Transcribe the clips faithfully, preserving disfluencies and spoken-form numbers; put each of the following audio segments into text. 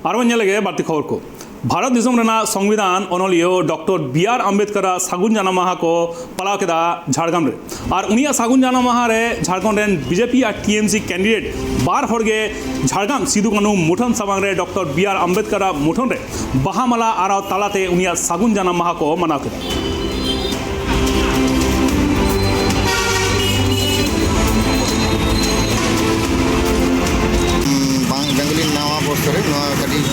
ᱟᱨ ᱵᱚᱱ ᱧᱮᱞ ᱞᱮᱜᱮ ᱵᱟᱹᱲᱛᱤ ᱠᱷᱚᱵᱚᱨ ᱠᱚ᱾ ᱵᱷᱟᱨᱚᱛ ᱫᱤᱥᱚᱢ ᱨᱮᱱᱟᱜ ᱥᱚᱝᱵᱤᱫᱷᱟᱱ ᱚᱱᱚᱞᱤᱭᱟᱹ ᱰᱚᱠᱴᱚᱨ ᱵᱤ ᱟᱨ ᱟᱢᱵᱮᱫᱠᱟᱨᱟᱜ ᱥᱟᱹᱜᱩᱱ ᱡᱟᱱᱟᱢ ᱢᱟᱦᱟ ᱠᱚ ᱯᱟᱞᱟᱣ ᱠᱮᱫᱟ ᱡᱷᱟᱲᱜᱨᱟᱢ ᱨᱮ᱾ ᱟᱨ ᱩᱱᱤᱭᱟᱜ ᱥᱟᱹᱜᱩᱱ ᱡᱟᱱᱟᱢ ᱢᱟᱦᱟ ᱨᱮ ᱡᱷᱟᱲᱠᱷᱚᱸᱰ ᱨᱮᱱ ᱵᱤᱡᱮᱯᱤ ᱟᱨ ᱴᱤ ᱮᱢ ᱥᱤ ᱠᱮᱱᱰᱤᱰᱮᱴ ᱵᱟᱨ ᱦᱚᱲ ᱜᱮ ᱡᱷᱟᱲᱜᱨᱟᱢ ᱥᱤᱫᱩ ᱠᱟᱹᱱᱦᱩ ᱢᱩᱴᱷᱟᱹᱱ ᱥᱟᱢᱟᱝ ᱨᱮ ᱰᱚᱠᱴᱚᱨ ᱵᱤ ᱟᱨ ᱟᱢᱵᱮᱫᱠᱟᱨᱟᱜ ᱢᱩᱴᱷᱟᱹᱱ ᱨᱮ ᱵᱟᱦᱟ ᱢᱟᱞᱟ ᱟᱨᱟᱣ ᱛᱟᱞᱟᱛᱮ ᱩᱱᱤᱭᱟᱜ ᱥᱟᱹᱜᱩᱱ ᱡᱟᱱᱟᱢ ᱢᱟᱦᱟ ᱠᱚ ᱢᱟᱱᱟᱣ ᱠᱮᱫᱟ᱾ ᱵᱟᱝ, ᱵᱮᱝᱜᱚᱞᱤ ᱱᱟᱣᱟ ᱵᱚᱨᱥᱚ ᱨᱮ ᱱᱚᱣᱟ ᱠᱟᱹᱴᱤᱡ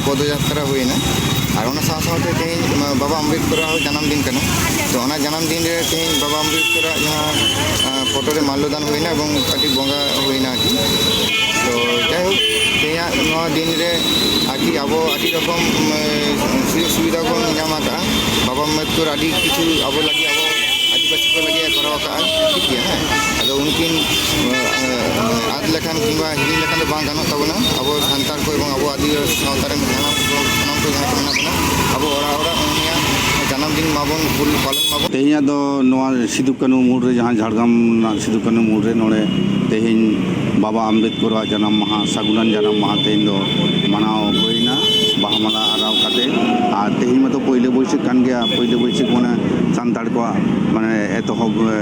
ᱯᱚᱫᱚᱡᱟᱛᱨᱟ ᱦᱩᱭᱱᱟ᱾ ᱟᱨ ᱚᱱᱟ ᱥᱟᱶ ᱥᱟᱶᱛᱮ ᱛᱮᱦᱮᱧ ᱵᱟᱵᱟ ᱟᱢᱵᱮᱫᱠᱚᱨᱟᱜ ᱦᱚᱸ ᱡᱟᱱᱟᱢ ᱫᱤᱱ ᱠᱟᱱᱟ᱾ ᱛᱚ, ᱚᱱᱟ ᱡᱟᱱᱟᱢ ᱫᱤᱱ ᱨᱮ ᱛᱮᱦᱮᱧ ᱵᱟᱵᱟ ᱟᱢᱵᱮᱫᱠᱚᱨᱟᱜ ᱡᱟᱦᱟᱸ, ᱟᱸ, ᱯᱷᱳᱴᱳ ᱨᱮ ᱢᱟᱞᱞᱚᱫᱟᱱ ᱦᱩᱭᱱᱟ ᱮᱵᱚᱝ ᱠᱟᱹᱴᱤᱡ ᱵᱚᱸᱜᱟ ᱦᱩᱭᱱᱟ ᱟᱨᱠᱤ᱾ ᱛᱚ, ᱡᱟᱭᱦᱳᱠ, ᱛᱮᱦᱮᱧᱟᱜ ᱱᱚᱣᱟ ᱫᱤᱱ ᱨᱮ ᱟᱨᱠᱤ ᱟᱵᱚ ᱟᱹᱰᱤ ᱨᱚᱠᱚᱢ, ᱩᱢ, ᱥᱩᱡᱳᱜᱽ ᱥᱩᱵᱤᱫᱷᱟ ᱵᱚᱱ ᱧᱟᱢ ᱟᱠᱟᱫᱼᱟ᱾ ᱵᱟᱵᱟ ᱟᱢᱵᱮᱫᱠᱚᱨ ᱟᱹᱰᱤ ᱠᱤᱪᱷᱩ ᱟᱵᱚ ᱞᱟᱹᱜᱤᱫ, ᱟᱵᱚ ᱟᱹᱫᱤᱵᱟᱹᱥᱤ ᱠᱚ ᱞᱟᱹᱜᱤᱫ ᱮ ᱠᱚᱨᱟᱣ ᱟᱠᱟᱫᱼᱟ, ᱴᱷᱤᱠ ᱜᱮᱭᱟ, ᱦᱮᱸ᱾ ᱟᱫᱚ ᱩᱱᱠᱤᱱ, ᱟᱸ, ᱟᱸ, ᱟᱫ ᱞᱮᱠᱷᱟᱱ ᱠᱤᱝᱵᱟ ᱦᱤᱲᱤᱧ ᱞᱮᱠᱷᱟᱱ ᱫᱚ ᱵᱟᱝ ᱜᱟᱱᱚᱜ ᱛᱟᱵᱚᱱᱟ᱾ ᱟᱵᱚ ᱥᱟᱱᱛᱟᱲ ᱠᱚ ᱮᱵᱚᱝ ᱟᱵᱚ ᱟᱹᱫᱤᱵᱟᱹᱥᱤ ᱥᱟᱶᱛᱟ ᱨᱮᱱ ᱥᱟᱱᱟᱢ ᱠᱚ, ᱥᱟᱱᱟᱢ ᱠᱚ ᱡᱟᱦᱟᱸ ᱛᱤᱱᱟᱹᱜ ᱢᱮᱱᱟᱜ ᱵᱚᱱᱟ, ᱟᱵᱚ ᱚᱲᱟᱜ ᱚᱲᱟᱜ ᱩᱱᱤᱭᱟᱜ ᱡᱟᱱᱟᱢ ᱫᱤᱱ ᱢᱟᱵᱚᱱ ᱦᱩᱞ ᱯᱟᱞᱚᱱ ᱢᱟᱵᱚᱱ᱾ ᱛᱮᱦᱮᱧᱟᱜ ᱫᱚ ᱱᱚᱣᱟ ᱥᱤᱫᱩ ᱠᱟᱹᱱᱦᱩ ᱢᱳᱲ ᱨᱮ, ᱡᱟᱦᱟᱸ ᱡᱷᱟᱲᱜᱨᱟᱢ ᱨᱮᱱᱟᱜ ᱥᱤᱫᱩ ᱠᱟᱹᱱᱦᱩ ᱢᱳᱲ ᱨᱮ, ᱱᱚᱰᱮ ᱛᱮᱦᱮᱧ ᱵᱟᱵᱟ ᱟᱢᱵᱮᱫᱠᱚᱨᱟᱜ ᱡᱟᱱᱟᱢ ᱢᱟᱦᱟ, ᱥᱟᱹᱜᱩᱱᱟᱱ ᱡᱟᱱᱟᱢ ᱢᱟᱦᱟ ᱛᱮᱦᱮᱧ ᱫᱚ ᱢᱟᱱᱟᱣ ᱦᱩᱭᱱᱟ ᱵᱟᱦᱟ ᱢᱟᱞᱟ ᱟᱨᱟᱣ ᱠᱟᱛᱮ᱾ ᱟᱨ ᱛᱮᱦᱮᱧ ᱢᱟᱛᱚ ᱯᱳᱭᱞᱳ ᱵᱟᱹᱭᱥᱟᱹᱠᱷ ᱠᱟᱱ ᱜᱮᱭᱟ, ᱯᱳᱭᱞᱳ ᱵᱟᱹᱭᱥᱟᱹᱠᱷ ᱢᱟᱱᱮ ᱥᱟᱱᱛᱟᱲ ᱠᱚᱣᱟᱜ ᱢᱟᱱᱮ ᱮᱛᱚᱦᱚᱵ, ᱮ,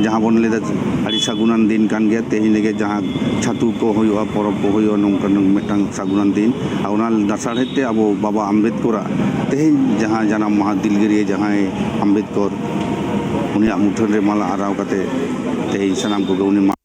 ᱡᱟᱦᱟᱸ ᱵᱚᱱ ᱞᱟᱹᱭᱫᱟ ᱟᱹᱰᱤ ᱥᱟᱹᱜᱩᱱᱟᱱ ᱫᱤᱱ ᱠᱟᱱ ᱜᱮᱭᱟ᱾ ᱛᱮᱦᱮᱧ ᱨᱮᱜᱮ ᱡᱟᱦᱟᱸ ᱪᱷᱟᱹᱛᱩ ᱠᱚ ᱦᱩᱭᱩᱜᱼᱟ, ᱯᱚᱨᱚᱵᱽ ᱠᱚ ᱦᱩᱭᱩᱜᱼᱟ, ᱱᱚᱝᱠᱟᱱ ᱢᱤᱫᱴᱟᱝ ᱥᱟᱹᱜᱩᱱᱟᱱ ᱫᱤᱱ᱾ ᱟᱨ ᱚᱱᱟ ᱞᱟᱥᱟᱲᱦᱮᱫ ᱛᱮ ᱟᱵᱚ ᱵᱟᱵᱟ ᱟᱢᱵᱮᱫᱠᱚᱨᱟᱜ ᱛᱮᱦᱮᱧ ᱡᱟᱦᱟᱸ ᱡᱟᱱᱟᱢ ᱢᱟᱦᱟ, ᱫᱤᱞᱜᱟᱹᱨᱤᱭᱟᱹ ᱡᱟᱦᱟᱸᱭ ᱟᱢᱵᱮᱫᱠᱚᱨ, ᱩᱱᱤᱭᱟᱜ ᱢᱩᱴᱷᱟᱹᱱ ᱨᱮ ᱢᱟᱞᱟ ᱟᱨᱟᱣ ᱠᱟᱛᱮ ᱛᱮᱦᱮᱧ ᱥᱟᱱᱟᱢ ᱠᱚᱜᱮ ᱩᱱᱤ